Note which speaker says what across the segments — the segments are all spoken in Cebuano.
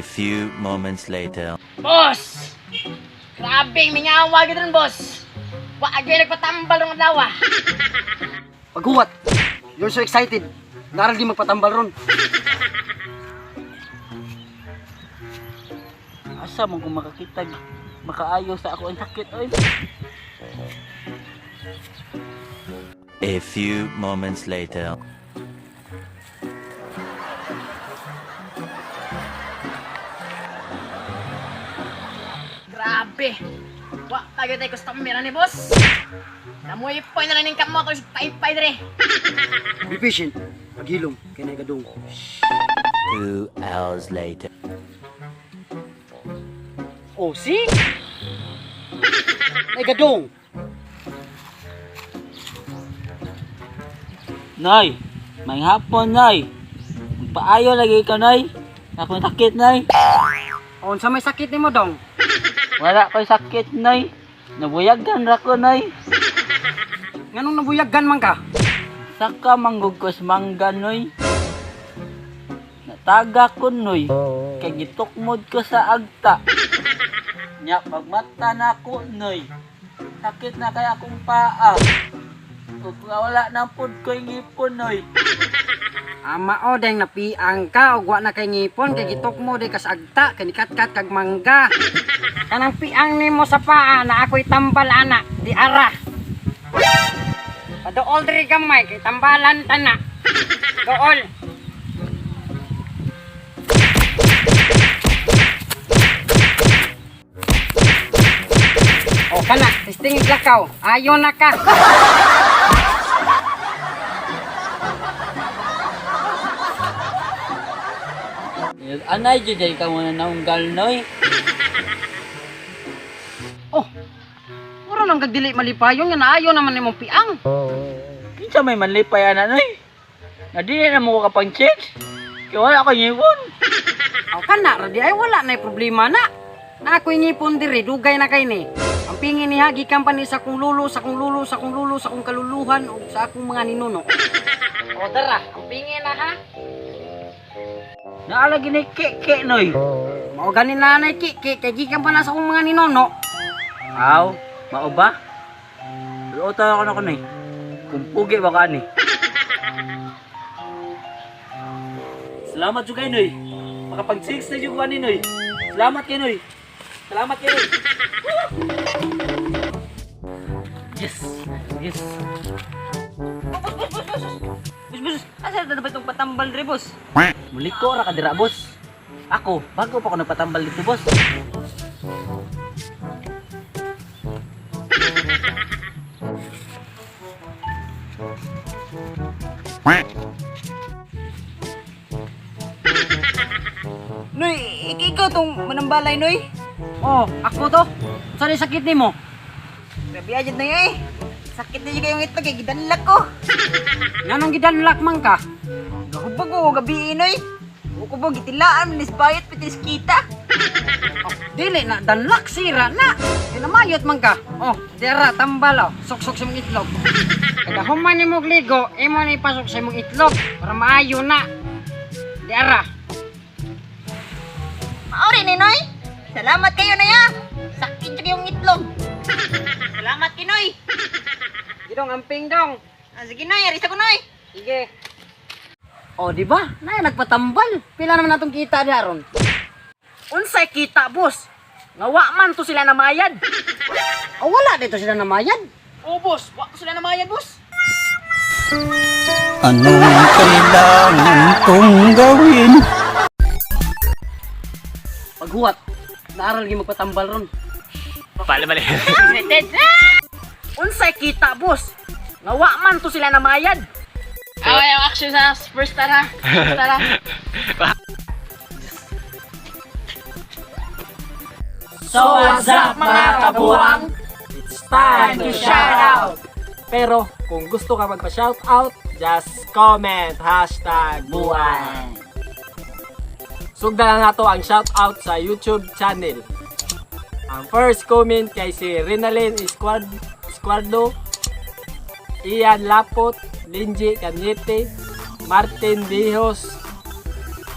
Speaker 1: Few moments later.
Speaker 2: Boss! Grabe, mingawa gid ron, boss. Wa agay nagpatambal ng adlaw.
Speaker 3: Paghuwat. You're so excited. Naral di magpatambal ron.
Speaker 4: Asa man kung makakitag makaayo sa ako ang sakit oy.
Speaker 1: A few moments later.
Speaker 2: Grabe. Wa tagay tay customer ni boss. Namoy po na lang ning kamot og paypay dire.
Speaker 3: Be patient. Paghilom kay nay gadong.
Speaker 1: 2 hours later.
Speaker 3: Oh, see? Nay gadong.
Speaker 4: Nay, may hapon, Nay. Magpaayo lagi ka, Nay. Ako ang sakit, Nay.
Speaker 3: Oh, unsa may sakit nimo dong?
Speaker 4: Wala ko'y sakit, Nay. Nabuyagan ra ko, Nay.
Speaker 3: Nganong nabuyagan man ka?
Speaker 4: Saka manggug ko sa mangga, Noy. Nataga ko, Noy. Kay gitukmod ko sa agta. Nya, pagmata na ko, Noy. Sakit na kay akong paa. Ug wala na pud ko yung ngipon, Noy.
Speaker 3: Ama o deng napiang ka og wa na kay ngipon kay gitukmo di kas agta kay nikatkat kag mangga. Kanang piang nimo sa paa na ako'y tambal ana di ara. Paduol diri gamay kay tambalan tana. Dool. O kana, testing lakaw. Ayo na ka.
Speaker 4: Anay, jud ay ka muna naunggal, Noy.
Speaker 3: Oh. Mura nang kagdili malipayon nga naayo naman nimong piang.
Speaker 4: Kinsa may manlipay ana, Noy? Nga dili na mo ko kapang chicks. Kay wala ko ngipon.
Speaker 3: Aw kana ra di ay wala na problema na. Na ako'y ngipon diri dugay na kay ni. Ang pingin niya gikan pa ni sa akong lulo, sa akong lulo, sa akong lulo, sa akong kaluluhan ug sa akong mga ninuno. O dara, ang pingin na ha.
Speaker 4: Naalagi ni keke, Noy.
Speaker 3: Mao gani nanay kiki kay gikan pa na sa akong mga ninuno.
Speaker 4: Aw, mao ba? Luotan ako na ko, Noy. Kung pugi ba ka ni. Salamat jud kay Noy. Makapag-six na jud ko ani, Noy. Salamat kay Noy. Salamat kay Noy. Yes. Yes.
Speaker 2: Boss, boss, asa na ba itong patambal dire, boss?
Speaker 4: Muliko ra ka dira, boss. Ako, bago pa ako nagpatambal dito, boss.
Speaker 2: Noy, ikaw tong manambalay, Noy.
Speaker 3: Oh, ako to. Sa ni sakit nimo?
Speaker 2: Grabe ajud na eh. Sakit na jud kayong itlog kay gidanlak ko.
Speaker 3: Nganong gidanlak man ka?
Speaker 2: Gahubog ko gabi, Noy. Uko bo gitilaan ni bayot pitis kita.
Speaker 3: Oh, dili na danlak sira na. Kinamayot man ka. Oh, dira tambal oh. Suksok sa imong itlog. Kada human nimo og ligo, imo na ipasok sa imong itlog para maayo na. Diara.
Speaker 2: Maori ni Noy. Salamat kayo na ya. Sakit jud kayong itlog. Salamat kinoy.
Speaker 3: Gidong amping dong.
Speaker 2: Ah, sige Noy, arisa ko Noy.
Speaker 3: Sige. Oh, di ba? Na nagpatambal. Pila naman natong kita di aron.
Speaker 2: Unsay kita, boss? Nga wa man to sila namayad.
Speaker 3: Oh, wala dito sila namayad.
Speaker 2: Oh, boss, wa to sila namayad, boss.
Speaker 1: Anong kailangan kong gawin?
Speaker 3: Paghuwat, naaral gyud magpatambal ron.
Speaker 2: Unsay kita, boss? Nga wa man to sila namayad. Okay, ang action sa first tara. First tara.
Speaker 4: So what's up, mga kabuwang? It's time to shout out!
Speaker 5: Pero kung gusto ka magpa-shoutout, just comment #buwan. Sugdan na nato ang shoutout sa YouTube channel. Ang first comment kay si Rinalyn Squardo, Ian Lapot, Linji Cañete, Martin Dijos,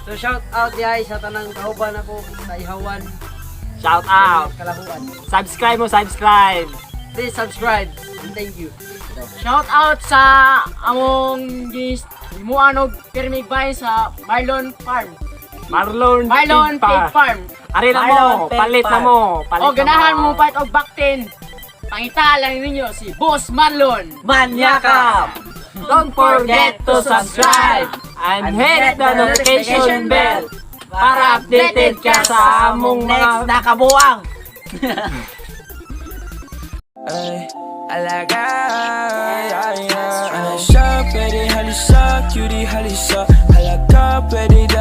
Speaker 3: So shout out diay sa tanang kauban ako sa Ihawan,
Speaker 5: Shout out.
Speaker 3: Kalahuan.
Speaker 5: Subscribe mo, subscribe.
Speaker 3: Please subscribe and thank you.
Speaker 2: Shout out sa among gis himuan og pirmig bay sa Marlon Farm.
Speaker 5: Marlon,
Speaker 2: Marlon
Speaker 5: Pig Farm.
Speaker 2: Pig Farm.
Speaker 5: Ari na mo,
Speaker 4: Marlon Pig
Speaker 5: palit na
Speaker 4: Farm.
Speaker 5: mo. Palit
Speaker 2: O ganahan
Speaker 5: na
Speaker 2: mo part og Baktin. Pangita lang ninyo si Boss Marlon.
Speaker 4: Manyakap!
Speaker 5: Don't forget to subscribe and hit the notification bell para updated ka sa among
Speaker 4: Next
Speaker 5: mga
Speaker 4: na kabuang!
Speaker 6: Ay, alaga, ay, ay, ay. Siya, pwede halisa, cutie halisa. Halaga, pwede dali.